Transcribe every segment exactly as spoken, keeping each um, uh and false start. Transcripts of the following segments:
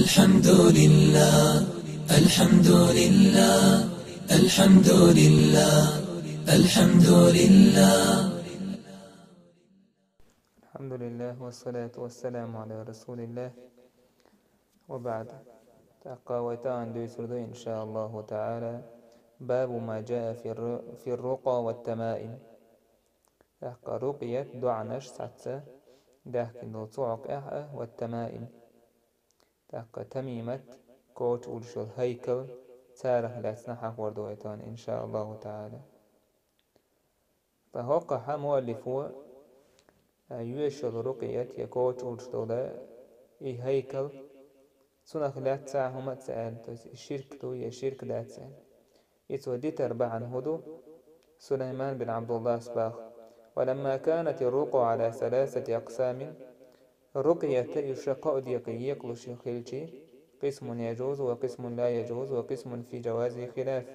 الحمد لله، الحمد لله، الحمد لله، الحمد لله. الحمد لله والصلاة والسلام على رسول الله وبعد. تقويتان دوسردو إن شاء الله تعالى. باب ما جاء في الر-، في الرقى والتمائم. تقا رقية دعنش ساتسة دهكن دول صعق إحا والتمائم. تقا تميمة كوتش ولشل هيكل تارخ لاتنا حق وردويتان إن شاء الله تعالى. ТӀаккха хьа муаллифо, а, йоьшал рукъият я коча уллуш долу и хӀайкал, цунах лаьцна хӀума а ца аьлла, то есть и ширк ду я ширк дац аьлла. И цо дитар бахьана хӀун ду? Сулайман бин Абдуллас баха: «ولما كانت الرقى على ثلاثة أقسام», рукъият и ша кхаа декъе екъалуш хилчи, «قسم يجوز وقسم لا يجوز وقسم في جوازه خلاف».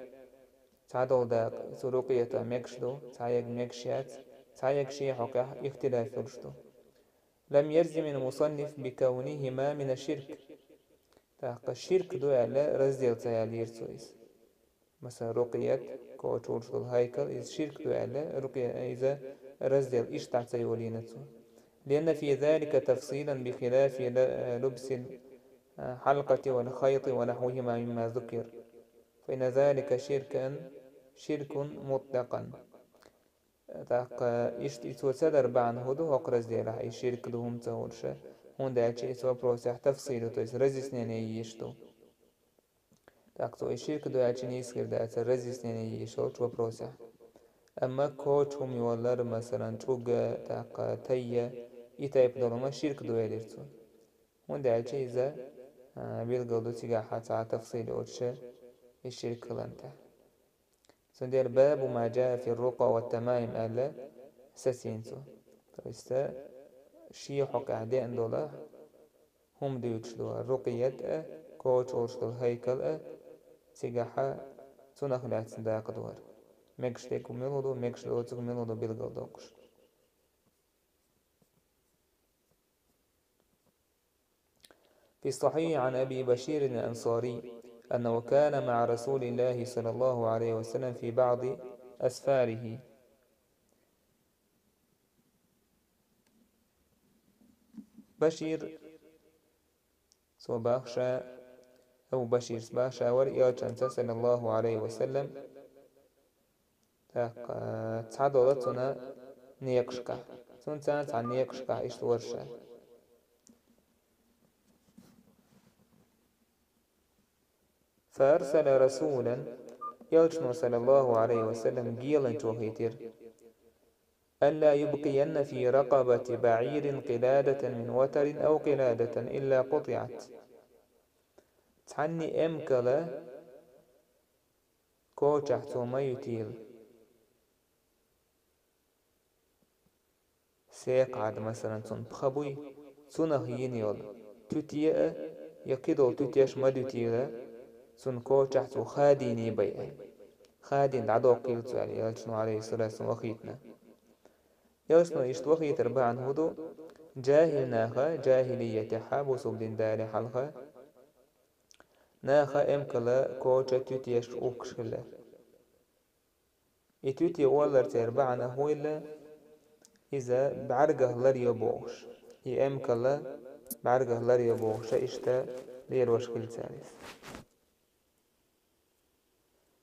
Цхьадолу дакъа цу рукъиятан мегаш ду, цхьаерг мегаш яц, цхьаерг шен хьокъехь ихтилаф йолуш ду. لم يجزم المصنف بكونهما من الشرك. ТӀаккха ширк ду аьлла, раздел ца яьллера цо иза. Масала, рукъият, коча уллуш долу хӀайкал, иза ширк ду аьлла, рукъи-, иза раздел иштта ца йолийна цо. لأن في ذلك تفصيلا بخلاف ل-، لبس الحلقة والخيط ونحوهما مما ذكر. فإن ذلك شركا، شرك مطلقا. ТӀаккха иштта и цо ца дар бахьана хӀун ду хӀокху разделахь, и ширк ду хӀума ца хуьлуш, хӀунда аьлча и цу вопросехь тафсил ю, то есть разъяснение езаш ду. ТӀаккха цо и ширк ду аьлча нийса хир дацара разъяснение езаш йолчу вопросехь. Амма коча хӀума йоллар, масалан, чӀуга, тӀаккха тайя, и тайпа долу хӀума ширк ду элира цо. ХӀунда аьлча иза, а, билгал ду цигахь цхьа тафсил йоцуш, и ширк хиларна тӀехь. Цундела «باب ما جاء في الرقى والتمائم» аьлла сацийна цо. То есть, шен хьокъехь деана долу хӀума дуьйцуш ду рукъият а, коча олуш долу хӀайкал а, цигахь цунах лаьцна дакъа ду хӀара. Мегаш дерг мила ду, мегаш доцург мила ду билгал доккхуш. في الصحيح عن أبي بشير الأنصاري أنه كان مع رسول الله صلى الله عليه وسلم في بعض أسفاره. Башир, цо баха ша, Абу Баширс баха ша вара Элчанца, саллаллаху Ӏалайхи ва саллам, тӀаккха цхьадолу цуьнан некъашкахь. Цуьнца цхьана некъашкахь иштта вара ша. فأرسل رسولا, Элчано, саллаллаху Ӏалайхи ва саллам, геланча вахийтира: «ألا يبقين في رقبة بعير قلادة من وتر أو قلادة إلا قطعت». Цхьанне эмкала кочахь цо ма ютийла. Секхад, масалан, цунна пха буй, цунах йина йолу туьте а, я кхидолу туьтеш ма дуьтийла, цунна кочахь цо хадийна бай аьлла. Хадийна дӀадоккхийла цо аьлла, Элчано, Ӏалайхиссалату вассалам, вахийтина. Элчано иштта вахийтар бахьана хӀун ду? Джахил наха, джахилиятехьа, бусулба дин дале хьалха, наха эмкала коча туьтеш ухкуш хилла. И туьте оллар церан бахьана хӀун хилла, иза бӀаьргах ларйо бохуш. И эмкала бӀаьргах ларйо бохуша иштта лелош хилла цара иза.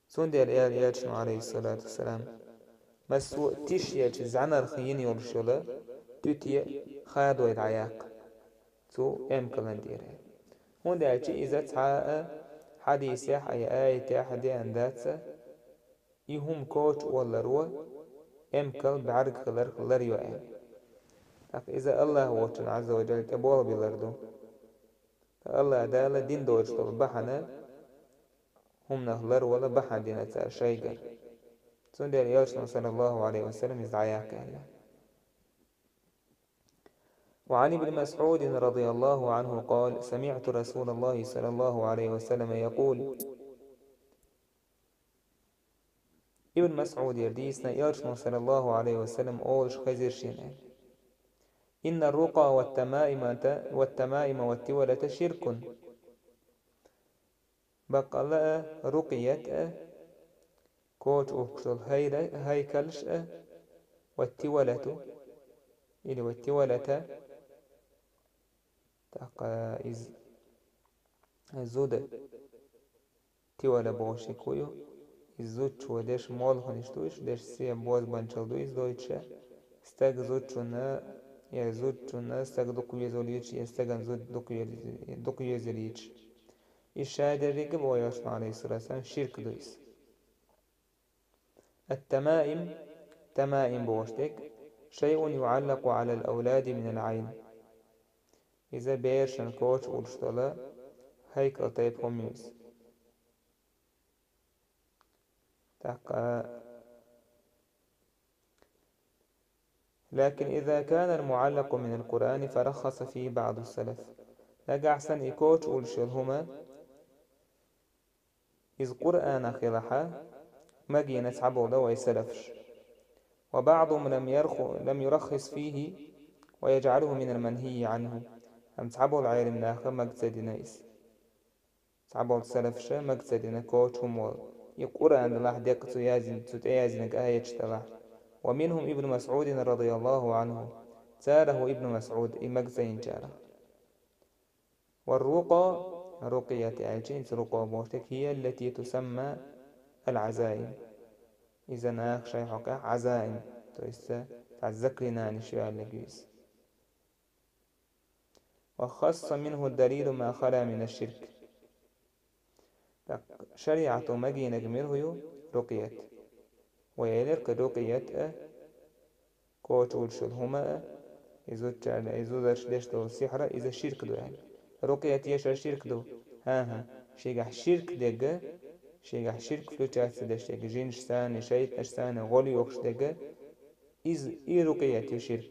Цундела аьлла Элчано, Ӏалайхиссалату вассалам, массо а тиш елча зӀаьнарх йина йолуш йолу туьте хадой дӀаяккха цу эмкалан тӀера. ХӀунда аьлча иза цхьа а хьадисехь а, я аятехь а деана дац, и хӀума коча олларо эмкал бӀаьрг хиларх ларйо аьлла. ТӀаккха иза АллахӀ воцчун, Ӏазза ва Джалла, тӀе болх биллар ду. Ткъа АллахӀ Дала дина доцуш долу бахьана хӀуманах ларвала бахьана дина цара шайгара. Цундела Элчано, саллаллаху Ӏалайхи ва саллам, иза дӀаяккха аьлла. وعن ابن مسعود رضي الله عنه قال: سمعت رسول الله صلى الله عليه وسلم يقول. Ибн МасӀудера дийцина, Элчано, саллаллаху Ӏалайхи ва саллам, олуш хезира шена: إن الرقى والتمائم، والتمائم والتولة شرك. Баккъала а, рукъият а, коча ухкуш долу хӀайра-, хӀайкалш а, ва тивалату, или ва тивалата, тӀаккха иза зуда, тивала бохуш хӀума ю, иза зудчо деш молханаш ду, иштта деш се бозбанчалла ду иза дойтуш а, стаг зудчунна, я зудчунна стаг дукха везалуьйтуш, я стагана зуда дукха вез-, дукха везалуьйтуш. И ша деррига а боху Элчано, алейхиссалату вассалам, ширк ду иза. Ат-тамаим, тамаим бохуш дерг, шайъун юӀаллакъу Ӏалал авлади минал Ӏайн. Иза берашна коча уллуш долу хӀайкал тайпа хӀума ю иза. ТӀаккха لكن إذا كان المعلق من القرآن فرخص فيه بعض السلف. Нагахь санна и коча уллуш йолу хӀума иза Къуръанах елахьа, магийна цхьаболу дан вай салафаш. وبعضهم لم يرخ-، لم يرخص فيه ويجعله من المنهي عنه. Амма цхьаболу Ӏелам наха мага ца дина иза. Цхьаболу салафаша мага ца дина коча хӀума волу. И Къуръан делахь деккъа цу яздина, цу тӀе яздинарг аяташ делахь. ومنهم ابن مسعود رضي الله عنه. Царах ву Ибн МасӀуд, и мага ца йинчарах. والرقى, рукъият аьлча, хӀинца рукъо бохуш дерг, هي التي تسمى العزائم. Иза наха шайн хьокъехь Ӏазаим, то есть цхьа заклинаниш ю аьлларг ю иза. وخص منه الدليل ما خلا من الشرك. ТӀаккха шариӀато магийнарг мила хӀу ю? Рукъият. Вай элира кху рукъият а, коча уллуш йолу хӀума а, и зудчарна, и зударша деш долу сихьра, иза ширк ду аьлла. Рукъият ешар ширк ду? ХӀан-хӀа, шегахь ширк дерг, шегахь ширк включаться деш дерг, жинаш санна, шайтӀанаш санна гӀо лоьхуш дерг, иза и рукъият ю ширк.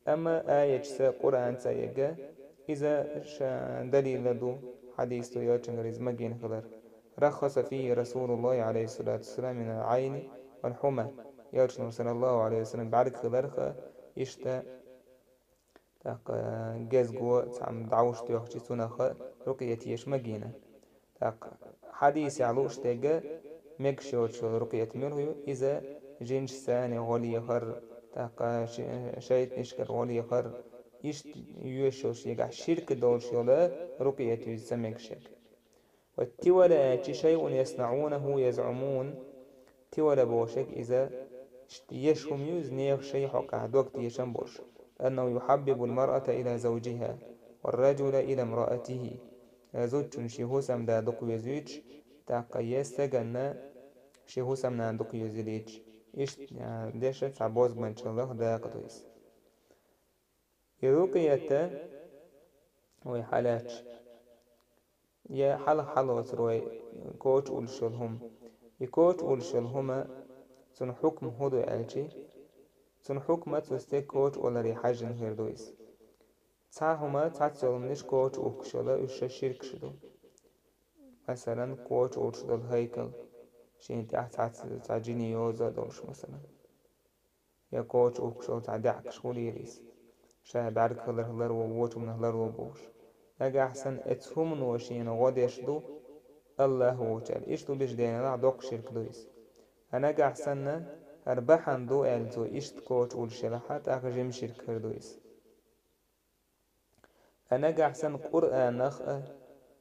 Амма аяташца, Къуръанца ерг, иза ша далила ду, хьадис ду, Элчангара иза магийна хилар. رخص فيه رسول الله عليه الصلاة والسلام من العين والحمى. Элчано, саллаллаху Ӏалайхи ва саллам, бӀаьрг хиларх а, иштта, тӀаккха гезго цхьамма дӀовш доьхчи, цунах а рукъият еш магийна. ТӀаккха хьадисехь лууш дерг мегаш йоцуш йолу рукъият мила хӀу ю? Иза жинаш санна гӀо лехар, тӀаккха ши-, шайтӀанашкара гӀо лехар, иштта йоьшуш йолу, шегахь ширк долуш йолу рукъият ю иза, ца мегаш ерг. والتولة аьлча, شيء يصنعونه يزعمون. Тивала бохуш ерг иза еш хӀума ю иза, нехан шайн хьокъехь дог тешам болуш. أنه يحبب المرأة إلى زوجها والرجل إلى امرأته. Зудчунна шен хӀусамда дукха везуьйтуш, тӀаккха я стаганна шен хӀусамнана дукха везуьйтуш. Иштта, а, дешан цхьа бозбанчаллах дакъа ду иза. И рукъият а вай хьалаьцча, я хьалха хьалоцур вай коча уллуш йолу хӀума. И коча уллуш йолу хӀума, цуьнан хьукма хӀун ду аьлчи, цуьнан хьукма цу стеган коча оларе хьаьжжина хир ду иза. Цхьа хӀума, цхьацца йолу хӀуманаш коча ухкуш йолу, уьш ша ширкаш ду. Масалан, коча уллуш долу хӀайкал, шена тӀехь цхьацца цхьа жиний йоза а долуш, масалан. Я коча ухкуш йолу цхьа даьӀахкаш хуьлийла иза. Ша бӀаьрг хиларх ларво, вочу хӀуманах ларво бохуш. Нагахь санна оцу хӀумано шена гӀо деш ду АллахӀ воцург. Иштта ду бижа денал доккха ширк ду иза. Ткъа нагахь санна хӀара бахьана ду аьлла цо иштта коча уллуш елахь, тӀаккха жима ширк хир ду иза. Ткъа нагахь санна Къуръанах а,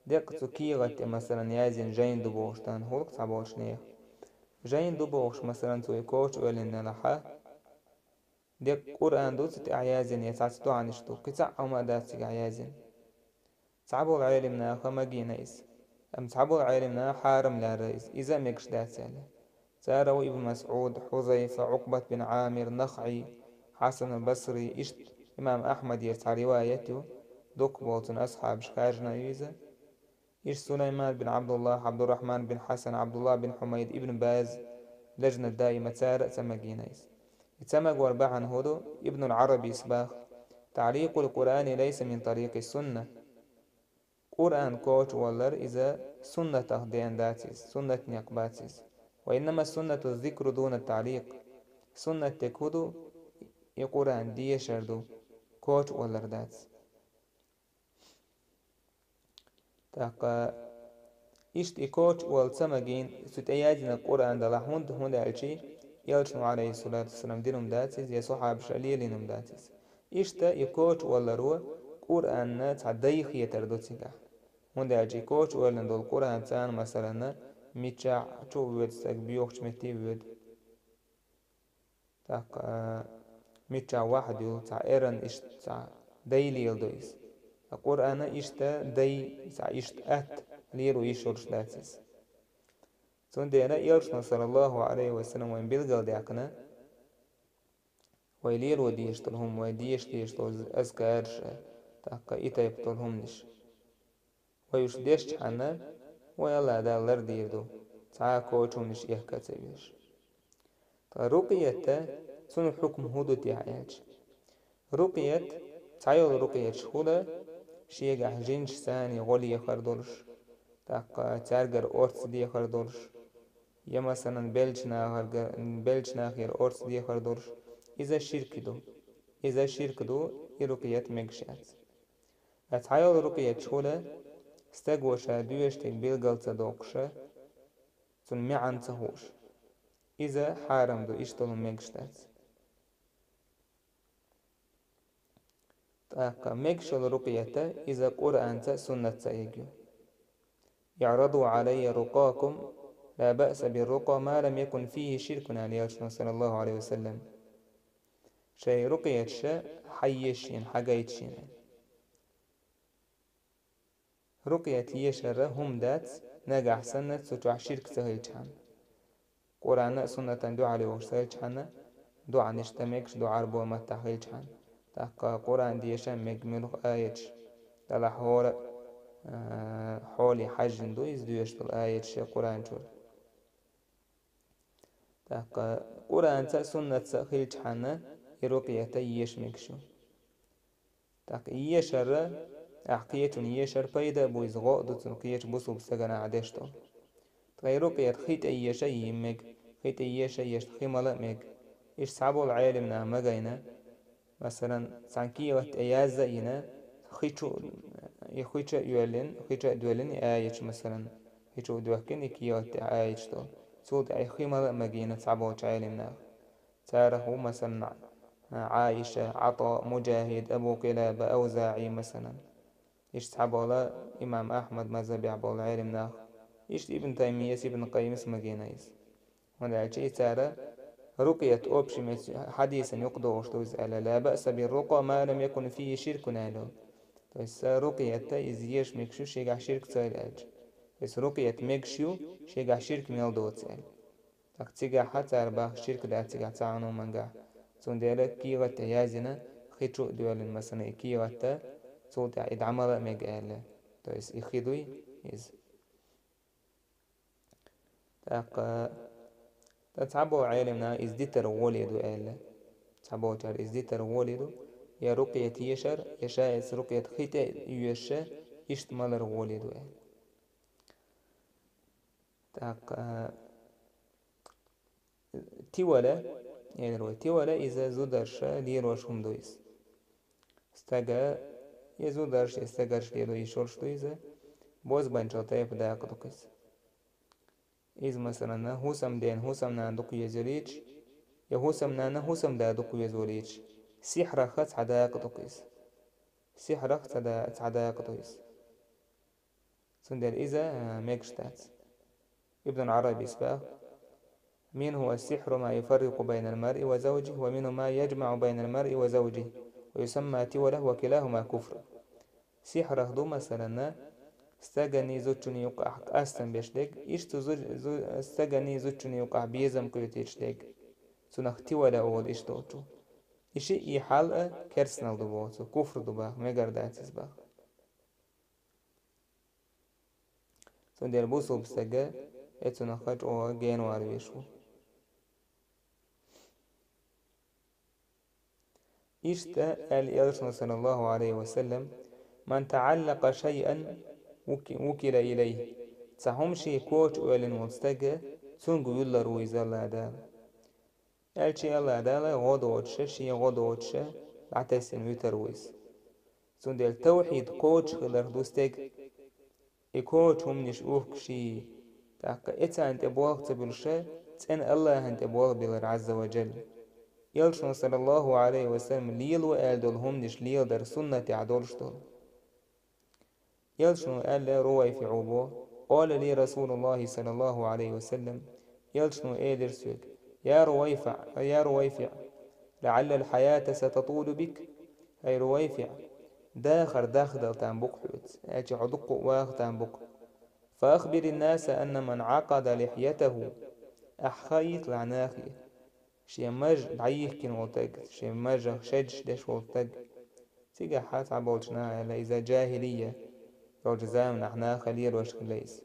деккъа цу кехат тӀе, масалан, яздина жайн ду бохуш тахана хуьлу цхьаболчу нехан. Жайн ду бохуш, масалан, цо и коча оьллина елахь, деккъа Къуръан ду цу тӀехь яздина, я цхьацца доӀанаш ду, кхин цхьа а хӀума а дац цигахь яздина. Цхьаболу Ӏелам наха магийна иза. Амма цхьаболу Ӏелам наха хьарам лаьрра иза, иза а мегаш дац аьлла. Цара ву Ибн МасӀуд, Хьузайфа, Ӏукъбат бин Ӏамир, НахӀий, Хьасан ал-Басри, иштта имам Ахьмадера цхьа риваят ю, дукха болу цуьнан асхьабаш хаьржина ю иза. Иштта Сулайман бин Ӏабдуллахь, Ӏабдуррахьман бин Хьасан, Ӏабдуллахь бин Хьумайд, Ибн Баз, Лажна даима, цара а ца магийна иза. И ца магор бахьана хӀун ду? Ибнул Ӏарабис боху: تعليق القرآن ليس من طريق السنة. Къуръан коча валлар иза суннатах ден дац иза, суннатан некъ бац иза. وإنما السنة الذكر دون التعليق. Суннат дерг хӀун ду? И Къуръан дешар ду, коча валлар дац. ТӀаккха Иштта и коча ола ца магийна, цу тӀе яздина Къуръан далахь, хӀунда, хӀунда аьлча, Элчано, Ӏалайхиссалату вассалам, дина хӀума дац иза, я сахьабаша лелийна хӀума дац иза. Иштта и коча оларо Къуръанна цхьа дай хетар ду цигахь. ХӀунда аьлча и коча оьллина долу Къуръан цӀена, масалан, миччахь чу а воьду стаг, боьхачу метте а воьду. ТӀаккха, а, миччахь вахьа дуьллу, цхьа эрна иштта цхьа дай леладо иза. Ткъа Къуръана иштта дай, цхьа иштта атта лело йиш йолуш дац иза. Цундела Элчано, саллаллаху Ӏалайхи ва саллам, вайна билгалдаьккхина, вай лело дезаш долу хӀума, вай деша дезаш долу азкараш, тӀаккха и тайпа долу хӀуманаш. Вай уьш дешчхьана, вай АллахӀ Дала лардийр ду, цхьа а коча хӀуманаш экка а ца веш. Ткъа рукъият, цуьнан хьукм хӀун ду техьа аьлча? Рукъият, цхьайолу рукъияташ хуьлу, шегахь жинаш санна гӀо лехар долуш, тӀаккха цаьргара орца дехар долуш, я, масалан, беллачу нахарга-, беллачу нахера орца дехар долуш, иза ширк ду. Иза ширк ду, и рукъият мегаш яц. Ткъа цхьайолу рукъияташ хуьлу, стаго ша доьшург билгал ца доккхуша, цуьнан маьӀна ца хууш. Иза хьарам ду, иштта долу мегаш дац. ТӀаккха мегаш йолу рукъият, иза Къуръанца а, суннатца а егайо. «اعرضوا علي رقاكم، لا بأس بالرقى ما لم يكن فيه شرك», аьлла Элчано, саллаллаху Ӏалайхи ва саллам. Шайн рукъияташ хьаеша шена, хьагайта шена. Рукъият ешар хӀума дац, нагахь санна цу чохь ширк ца хилчхьана. Къуръана а, суннатана а дуьхьал йогӀуш ца хилчхьана, доӀанаш дан мегаш ду Ӏарбойн маттахь хилчхьана. ТӀаккха Къуръан деша мега муьлха аяташ. Делахь хӀора а, а, хьоле хьаьжжина ду иза доьшуш долу аяташ Къуръан чуьра. ТӀаккха Къуръанца а, суннатца а хилчхьана, и рукъият еша мегаш ю. ТӀаккха ешар, ахь кхечунна ешар пайда а бу, иза гӀо а ду цунна кхечу бусулба стагана ахь деш долу. Ткъа и рукъият хи тӀе еша а йийна мега, хи тӀе еша а ешна хи мала а мега. Иштта цхьаболу Ӏелам наха магийна, масалан, цхьана кехат тӀе язза а йина, хи чу, и хи чу а йоьллина, хи чу а доьллина и аяташ, масалан, хи чу а доьхкина и кехат тӀе аяташ долу. Цул тӀаьхьа и хи мала а магийна цхьаболчу Ӏелам наха. Царах ву, масалан, Ӏаиша, Ӏата, Муджахид, Абу Къилаба, АвзаӀи, масалан. Иштта цхьаболу имам Ахьмад мазхабехь болу Ӏелам нах. Иштта Ибн Таймияс, Ибн Къаййимас магийна иза. ХӀунда аьлча и цара рукъият общий мет хьадисан юкъа догӀуш ду иза аьлла: «لا بأس بالرقى ما لم يكن فيه شرك», аьлла. То есть, рукъият иза еша мегаш ю, шегахь ширк ца хилча. То есть, рукъият мегаш ю, шегахь ширк мел доцу аьлла. ТӀаккха цигахь цара боху ширк дац цигахь цхьа а хӀума мангахь. Цундела кехат тӀе яздина, хи чу а доьллина, масалан, и кехат, цул тӀаьхьа и дӀа мала а мега аьлла. То есть и хи дуй иза. ТӀаккха, ткъа цхьаболу Ӏелам наха иза дитар гӀоле ду аьлла. Цхьаболчара иза дитар гӀоле ду, я рукъият ешар, я ша эца рукъият хи тӀе а йоьшуш, иштта малар гӀоле ду аьлла. ТӀаккха, а, тивала, элира вай, тивала иза зударша лелош хӀума ду иза. Стага, я зударша, я стагарша лело йиш йолуш ду иза, бозбанчалла тайпа дакъа ду-кх иза. Иза, масалан, хӀусамдена, хӀусамнана дукха везавелча, я хӀусамнана, хӀусамда дукха везавелча, сихьрах цхьа дакъа ду-кх иза. Сихьрах цхьа да-, цхьа дакъа ду иза. Цундела иза, а, мегаш дац. Ибн Ӏарабис боху: «منه السحر ما يفرق بين المرء وزوجه، ومنه ما يجمع بين المرء وزوجه، ويسمى تولة، وكلاهما كفر». Сихьрах ду, масалан, стаганий зудчуний юкъахь къастам беш дерг, иштта зу-, зу-, стаганий зудчуний юкъахь безам кхетийча дерг, цунах тивала олу иштта долчу. И шиъ, и хьал а керстанал ду боху цо, куфр ду боху, мегар дац иза боху. Цундела бусулба стага эцунах чӀогӀа генавала веш ву. Иштта аьлла Элчано, саллаллаху Ӏалайхи ва саллам: «من تعلق شيئا وك-، وكل إليه». Цхьа хӀума шен коча оьллина волу стага, цуьнга вуьллар ву иза АллахӀ Дала. Аьлча АллахӀ Дала гӀо доцуша, шен гӀо доцуша дӀатесна вуьтар ву иза. Цундела тавхьид кхочуш хиларх ду стеган. И коча хӀуманаш ухкаш, тӀаккха и царна тӀе болх ца буьлуш, цӀена АллахӀана тӀе болх биллар, Ӏазза ва Джалла. Элчано, саллаллаху Ӏалайхи ва саллам, лело аьлла долу хӀуманаш леладар суннатехь долуш долу. Элчано аьлла, РувайфиӀа боху: «Къала ли Расулуллахи саллаллаху Ӏалайхи ва саллам». Элчано элира соьга: «Я РувайфиӀ, я РувайфиӀ, лаӀаллал хьаята сататулу бик». ХӀай РувайфиӀ, дахар дахдала там бу-кх хьоьца, аьлча хьо дуккха а ваха там бу-кх. «Фа ахбирин наса анна ман Ӏакъада лихьятаху». Ахь хаийталахь нахе, шен маж дӀайихкина волу стаг, шен мажах шедаш деш волу стаг. Цигахь цхьаболчу наха аьлла, иза джахилия йолчу заманахь наха лелош хилла иза,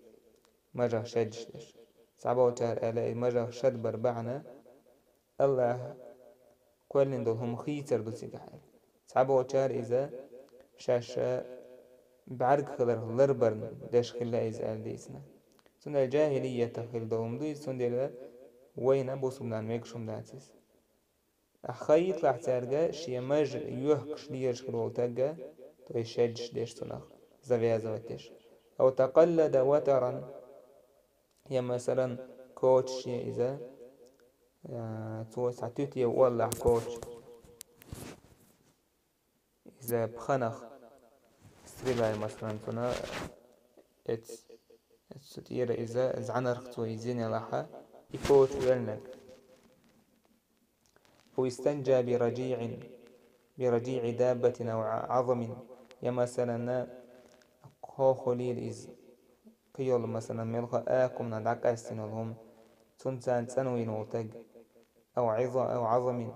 мажах шедаш деш. Цхьаболчара аьлла, и мажах шад бар бахьана АллахӀа кхоьллина долу хӀума хийцар ду цигахь аьлла. Цхьаболчара иза шаьш бӀаьрг хиларх ларбарна деш хилла иза аьлла дийцина. Цундела джахилиятах хилла долу хӀума ду иза, цундела вайна бусулбанан мегаш хӀума дац иза. Ахь хаийталахь цаьрга шен маж йоьхкуш лелаш хир волу стагга, то есть шедаш деш цунах, завязывать деш. Ау такъаллада ватаран, я, масалан, кочаш я иза, а, цо цхьа туьте оллахь коча. Иза пханах стрелай, масалан, цуна эц, эц цу тӀера иза зӀанарх цо иза йина лахьа, и коча оьллинарг. Ау истанджа би раджиӀин, би раджиӀи даббатин ау Ӏазамин, я, масалан, кхо хуьлийла иза, кхин йолу, масалан, мелхо а хӀуманах дӀакъаьстина йолу хӀума, цунна царна цӀанвина волу стаг, ау Ӏиза-, ау Ӏазамин,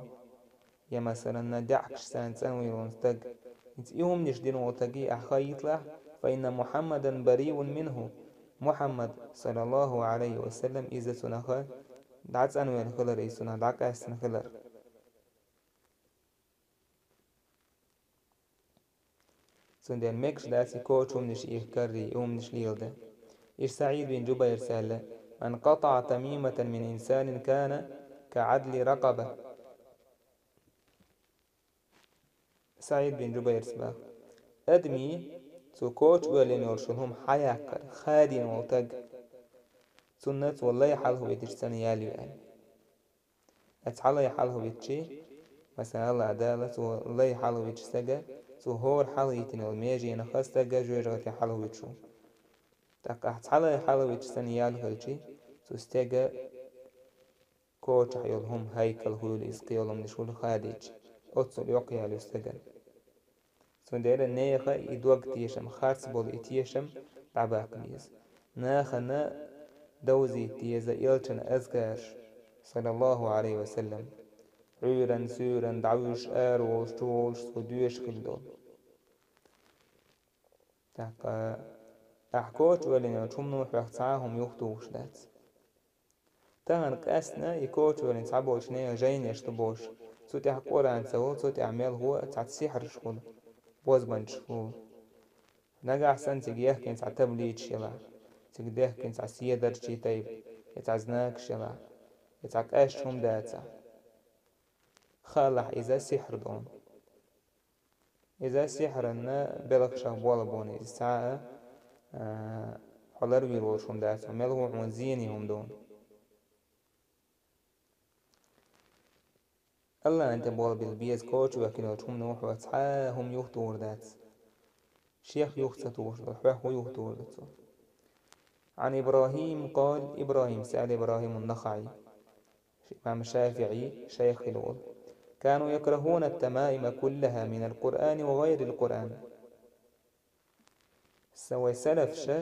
я, масалан, даьӀахкаш царна цӀанвина волу стаг. ХӀинца и хӀуманаш дина волу стаге ахь хаийталахь, фа инна Мухьаммадан бариун минху. Мухьаммад, саллаллаху Ӏалайхи ва саллам, иза цунах дӀацӀанвелла хилар, иза цунах дӀакъаьстина хилар. Цундела мегаш дац и коча хӀуманаш ихкаррий, и хӀуманаш леладан. Иштта СаӀид бин Джубайрс аьлла: «Ман къатаӀа тамиматан мин инсанин кана ка Ӏадли ракъаба». СаӀид бин Джубайрс баха: адамийн цо коча оьллина йолуш йолу хӀума хьаяккхар, хадийна волу стаг, цунна цо лай хьалхавитича санна ял ю аьлла. Аса цхьа лай хьалхавитича, масала, АллахӀ Дала цо лай хьалхавитича стага, цо хӀора хьалхавитина йолу меженах стага жоьжахате хьалхавитича ву. ТӀаккха ахь цхьа лай хьалхавитича санна ял хилча, цу стега кочахь йолу хӀума, хьайкал хуьлу иза, кхин йолу хӀуманаш хуьлу хадийча, оццул йоккха ял ю стеган. Цундела нехан и дог тешам, харц болу и тешам дӀабаккха беза. Нахана довзийта деза элчан азкараш, саллаллаху Ӏалайхи ва саллам. Ӏуьйранна, суьйранна дӀавуьжуш, ара волуш, чу волуш, цо доьшуш хилла долу. ТӀаккха ахь коча оьллина йолчу хӀумано хьох цхьа а хӀума юхатухуш дац. Тахана къаьстина и коча оьллина цхьаболчу нехан жайнаш ду бохуш, цу тӀехь Къуръан ца хуьлу, цу тӀехь мелхо а цхьацца сихьраш хуьлу, бозбанчаш хуьлу. Нагахь санна цига яхкина цхьа табличаш елахь, цига дехкина цхьа седарчий тайпа, я цхьа знакаш елахь, я цхьа къаьсташ хӀума дацахь, хаалахь иза сихьр долу. Иза сихьранна белхашах болабо иза цхьа а, а, хьо ларвийр волуш хӀума дац, хьо мел ву хьуна зене хӀума ду. АллахӀан тӀе болабелла беза коча ваьккхина йолчу хӀумано хьох цхьа а хӀума юхатухур дац. Шех юха ца тухуш долу, хьох хӀун юхатухур ду цо? Ӏан ИбрахӀим къала, ИбрахӀимс аьлла, ИбрахӀим ан-НахаӀи, имам ШафиӀи шайх хилла волу: «Кану якрахӀуна ат-тамаима куллахӀа минал Къуръани ва гӀайрил Къуръан». Са вай салафша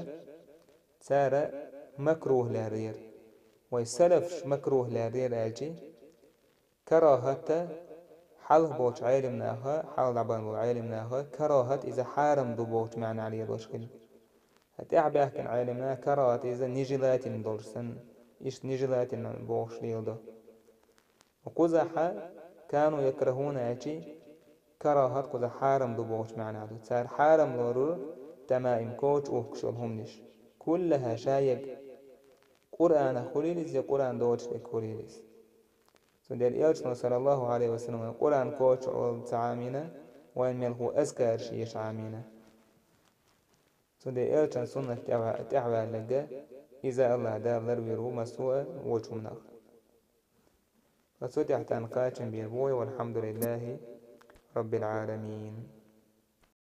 цара макрухӀ лаьррера. Вай салафша макрухӀ лаьррера аьлчи, карахӀата хьалха болчу Ӏелимнаха, хьалха дӀабаьхна болу Ӏелимнаха, карахӀат иза хьарам ду бохучу маьӀнехь лелош хилла. ТӀаьхьа баьхкина Ӏелимнаха карахӀат иза нежелательно долуш санна, иштта нежелательно бохуш леладо. Ва кхузахьа кану якрахӀуна аьлчи, карахӀат кхуза хьарам ду бохучу маьӀнехь ду. Цара хьарам лорура тамаим, коча ухкуш йолу хӀуманаш. КуллахӀа, ша ерг. Къуръанах хуьлийла иза, я Къуръан доцуш дерг хуьлийла иза. Цундела элчано, саллаллаху Ӏалайхи ва саллам, вайн Къуръан коча олу ца Ӏамийна, вайн мелхо азкараш еша Ӏамийна. Цудухьа элчан суннат тӀехьа-, тӀехьаваьлларг, иза Аллахь Дала ларвийр ву массо а вочу хӀуманах. Ткъа цу тӀехь тӀан кхачам бийр бу вай, валхьамдулиллахӀи Раббил Ӏаламин.